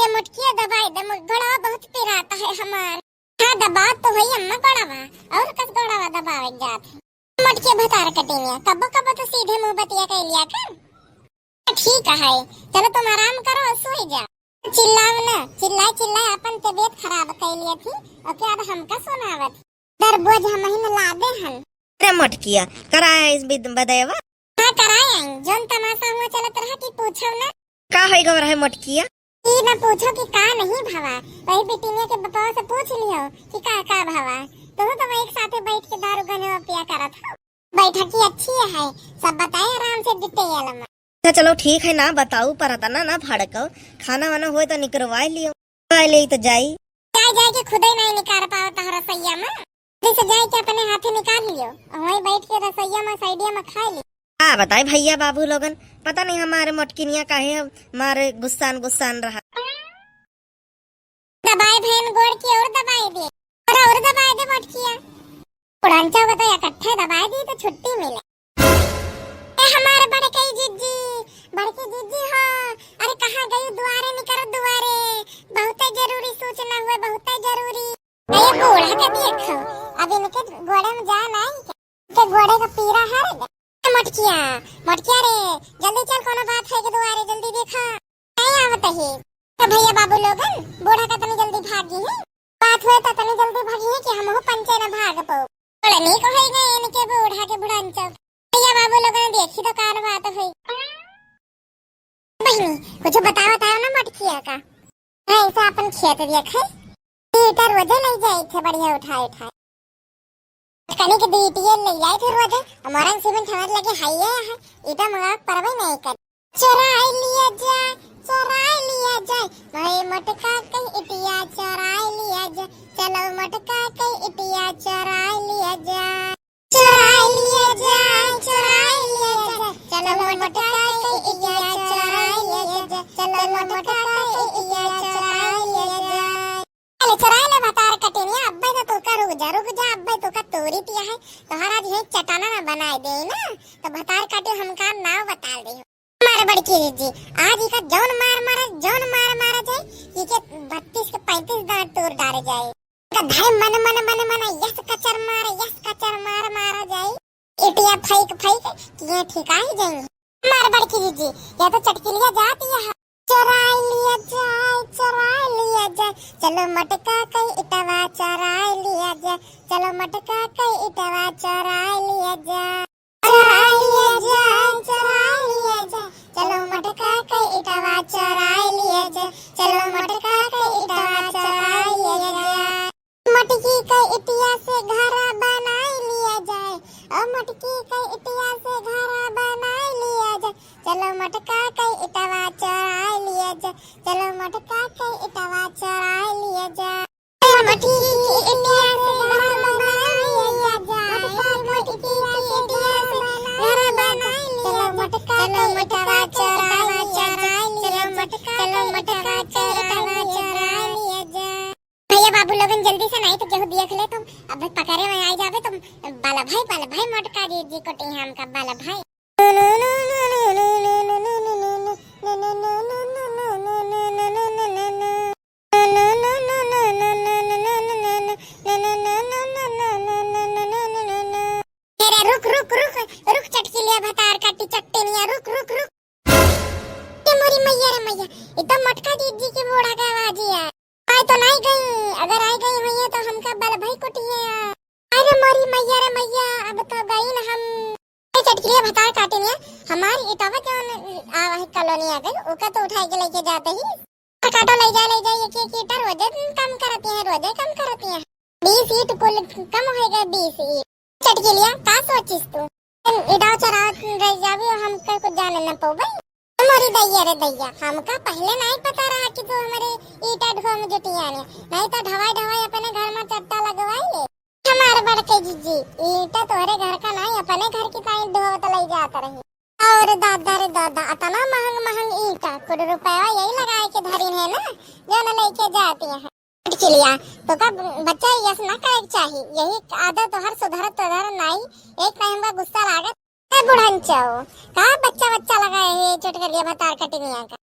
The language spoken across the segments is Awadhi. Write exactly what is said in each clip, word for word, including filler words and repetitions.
मोटकिया दबाई दे, मो-, गोड़वा बहुत पिरात है हमार। हाँ, दबात तो है अम्मा गोड़वा, और कस गोड़वा दबावे जात है। मोटकिया भतार कटिनिया, कब्बो कब्बो तो सीधे मुंह बतिया कइ लिया कर। ठीक है, चलो तुम आराम करो और सोई जा। चिल्लाव ना, चिल्लाए चिल्लाए अपन तबीयत खराब कइ लिया थी, ओके अब हमका सुनावत। दर बोझ हमही न लादे हन। अरे मोटकिया, कराए इस बिद-, बदयवा? हाँ, कराए आई। जौन तमाशा हुआ चलत रहा कि पूछो ना। का होई गवा रहे मोटकिया? ई न पूछो कि का नहीं भवा। वही बिटिनिया के बपवा से पूछ लियो कि का का भवा। तुहू तो वही एक साथे बैठ के दारू गंजवा पिया करत हो। बैठकी अच्छी है, सब बताए आराम से detail में। अच्छा चलो ठीक है, ना बताऊ पर अतना ना भड़कव। खाना वाना होए तो निकरवाए लियो। आ ले तो जाई। जाए जाए के खुदे नहीं निकार पावत है रसोइया में। जैसे जाए के अपने हाथे निकाल लियो, वहीं बैठ के रसोइया में साइडिया में खा लियो। का बताई भैया बाबू लोगन, पता नहीं हमारे मोटकिनिया काहे हमारे गुस्सान गुस्सान रहा। दबाए बहन गोड़ की और दबाए दे, और, और दबाए दे मोटकिया। पुरांचा को तो इकट्ठे दबाए दी तो छुट्टी मिले। ए हमारे बड़के जिज्जी, बड़के जिज्जी हो, अरे कहाँ गई दुआरे निकर दुआरे, बहुते जरूरी सूचना हुए, बहुते जरूरी। ए बूढ़ा के देखो, अब इनके गोड़े में जान आई क्या? के गोड़े का पीरा हर गया। मोटकिया, मोटकिया रे, जल्दी चल, कोनो बात है के दुआरे, जल्दी देखा। नहीं आवत ही। तो भैया बाबू लोगन, बूढ़ा का तनी जल्दी भागी है। बात हुए तो तनी जल्दी भागी है कि हमहू पंचे न भाग पाओ। बड़ा नीक होई गए इनके बूढ़ा के बुढ़ांचो। भैया बाबू लोगन देखी तो कार बात हुई। बहिनी, कुछ बताओ, बताओ ना मोटकिया का। हाँ, ऐसा अपन खेत देखे। ईटा रोजे ले जाए थे बढ़िया उठाए उठाए। कनी के दीटिए ले जाए थे रोजे। हमारा सीमेंट हमारे लगे हाइए है। ईटा मंगा परवे नहीं कर। चुराई लिया जाए, चुराई लिया जाए, भाई मोटका के इटिया चुराई लिया जाए, चलो मोटका के इटिया चुराई लिया जाए। चुराई लिया जाए, चुराई लिया जाए, चलो मोटका के इटिया चुराई लिया जाए, चलो मोटका के इटिया चुराई लिया जाए। अरे चुराई ले भतार कटिनिया, अब्बे तो तू का रुक जा, रुक जा, अब्बे तू का तोरी पिया है, तोहरा आज यही चटाना ना बनाए दे ना, तो भतार काटी हमका नाव बता दे। मारे बड़की जीजी, आज इका जौन मार मारा, जौन मार मारा जाए, इके बत्तीस के पैंतीस दांत तोड़ डारे जाए। इका धाय मन, मन, मन, मन, यस कचर मार, यस कचर मार मारा जाए। इटिया फेंक, फेंक, किए ठिकाई जाए। मारे बड़की जीजी, या तो चटकिलिया जाती है। चुराई लिया जाए, चुराई लिया जाए, चलो मटका कई इटवा चुराई लिया जाए, चलो मटका कई इटवा चुराई लिया जाए। चुराई लिया जाए, चुराई लिया जाए, चलो मटका कई इटवा चुराई लिया जाए, चलो मटका कई इटवा चुराई लिया जाए। मटकी के इटिया से घर बनाई लिया जाए, ओ मटकी के इटिया से घर बनाई लिया जाए, चलो मटका के इटवा चुराई लिया जाए, चलो मटका के इटवा चुराई लिया जाए। मटकी के इटिया से घर बनाई लिया जाए, मटकी के इटिया से घर बनाई लिया जाए, चलो मटका के इटवा चुराई लिया जाए, चलो मटका के इटवा चुराई लिया जाए। भैया बाबू लोगन जल्दी से, नहीं तो केहू देख ले तो अब पकड़े में आई जावे तो। बाला भाई, बाला भाई, मोटका जीजी को टी हमका बाला भाई। अरे रुक, रुक, रुक, रुक, चटकिलिया भतार काटी चट्टनिया, रुक, रुक, रुक। ए मोरी मैया रे मैया, ई तो मोटका जीजी के बूढ़ा के आवाज है। आए तो नहीं गई, अगर आए गई हुई है तो हमका बल भाई कुटिए। अरे मोरी मैया रे मैया, अब तो गई न हम। ए चटकिलिया भतार काटिनिया, हमारी इटावा जौन आवा है कॉलोनी आ गई, ओका तो उठाए के लेके जाते ही। काटो, ले जा, ले जा, एक एक ईटा रोजे कम करती है, रोजे कम करती है। बीस ईट कुल कम होएगा, बीस ईट। चटकिलिया, का सोचिस तू? इटाव चराव रह जावे और हमका कुछ जाने न पउबे। हमारी दैया रे दैया, हमका पहले नहीं पता रहा कि तू हमारे ईटा ढोए में जुटियाने, नहीं तो ढवाई ढवाई अपने घर में चट्टा लगवाई ले। हमारे बड़के जीजी, ईटा तोहरे घर का नहीं, अपने घर की ताई ढोवत लई जात रही। और दादा रे दादा, अतना महंग महंग ईटा, कुल रुपया यही लगाए के धरिन है ना, जो न लेके जाती है। चटकिलिया, तो का बच्चा यस ना करे के चाही, यही आदत तोहर सुधरत सुधर नाई, एक टाइम का गुस्सा लागत। ए बुढ़ंचो, का बच्चा बच्चा लगाए है चटकिलिया भतार कटिनिया का?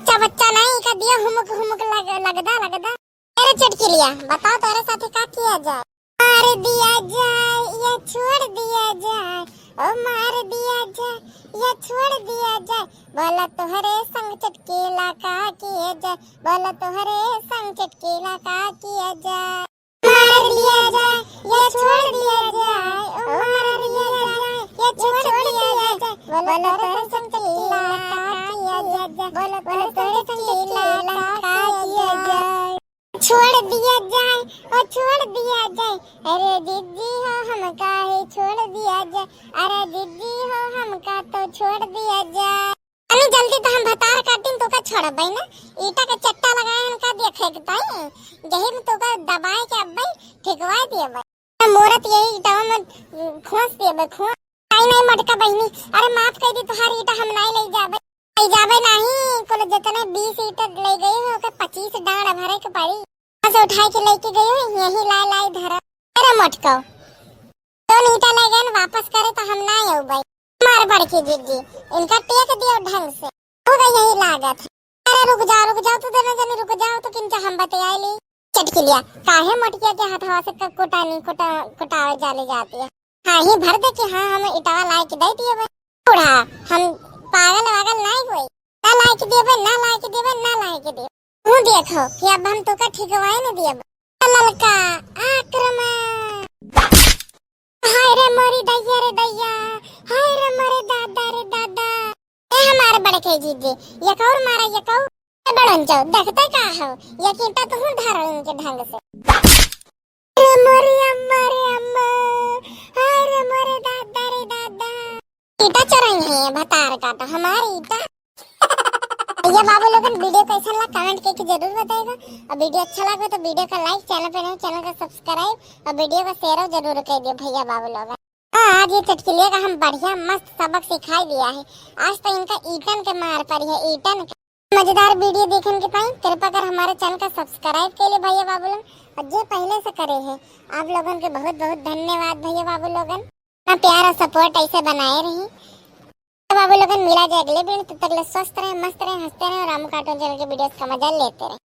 बच्चा बच्चा नहीं, इका दिया हुमुक हुमुक लग-, लगदा लगदा। अरे चटकिलिया, बताओ तोरे साथे का किया जाए? मार दिया जाए या छोड़ दिया जाए, ओ मार दिया जाए या छोड़ दिया जाए, बोला तोहरे संग चटकीला का किया जाए, बोला तोहरे संग चटकीला का किया जाए। मार दिया जाए या छोड़ दिया जाए, ओ मार दिया जाए या छोड़ दिया जाए, बोला तोहरे संग चटकीला का किया जाए, बोला तोहरे संग चटकीला का किया जाए। छोड़ दिया जाए, ओ छोड़ दिया जाए, अरे जिज्जी हो हम काहे छोड़ दिया जाए, अरे जिज्जी हो हमका तो छोड़ दिया जाए। अरे जल्दी तो हम भतार काटिन तोका छोड़बै ना, ईटा के चट्टा लगाए इनका देखे के ताई, जही में तोका दबाए के अब्बै ठिकवाए दिए भाई। मोरत यही ईटवा में खोस देबे, खोस। नहीं, नहीं, मोटका बहिनी, अरे माफ कर दी, तोहार ईटा हम नहीं ले जाबे। ले जाबे नहीं, कुल जितने बीस ईटा ले गई हो, ओके पच्चीस डांड भरे के पड़ी। वहाँ से उठाए के लेके गई हो, यही लाई लाई धरा। अरे मोटका, तो ईटा ले गए न वापस करे तो हम ना आऊ भाई। मार बड़की जिज्जी, इनका टेक दियो ढंग से। हो गई यही लागत। अरे रुक जाओ, रुक जाओ, तू दोनों जने रुक जाओ, तो किनका हम बतियाए ली। चटकिलिया, काहे मोटकिया के हथवा से क-, कुटानी, कुटा-, कुटावे जाले जाती है? हाँ ही भर दे कि हाँ, हम इटावा लाए के दे दिए भाई। बूढ़ा, हम पागल वागल नहीं कोई। ना लाए के दिए भाई, ना लाए के दिए भाई, ना लाए के दिए। तू देखो कि अब हम तोका ठिकवाए न दिए भाई। ललका आक्रमण। हाय रे मोरी दैया रे दैया, हाय रे मोरे दादा रे दादा। ए हमार बड़के जीजे, एक और मारा, एक और। ए बड़न जाओ, देखते का हो, एक ईंटा तो हूँ धर इनके ढंग से। रे मोरी अम्मा रे अम्मा, हाय रे मोरे दादा रे दादा। ईंटा चोरई है भतार का तो हमार ईंटा। भैया बाबू लोगन वीडियो कैसन लगा कमेंट करके जरूर बताएगा, और वीडियो अच्छा लगे तो वीडियो का लाइक, चैनल पे नए चैनल का सब्सक्राइब और वीडियो का शेयर जरूर कर दियो भैया बाबू लोगन। हाँ, आज ये चटकिलिया का हम बढ़िया मस्त सबक सिखाई दिया है। आज तो इनका ईटन के मार पड़ी है, ईटन के। मजेदार वीडियो देखन के पाई कृपा कर हमारे चैनल का सब्सक्राइब कर ले भैया बाबू लोग, और जे पहले से करे है आप लोगन के बहुत बहुत धन्यवाद भैया बाबू लोगन। अपना प्यार और सपोर्ट ऐसे बनाए रही। तो बाबू लोगन मिला जाए अगले वीडियो, तब तक ले स्वस्थ रहें, मस्त रहें, हंसते रहें और रामू कार्टून चैनल के वीडियोस का मजा लेते रहें।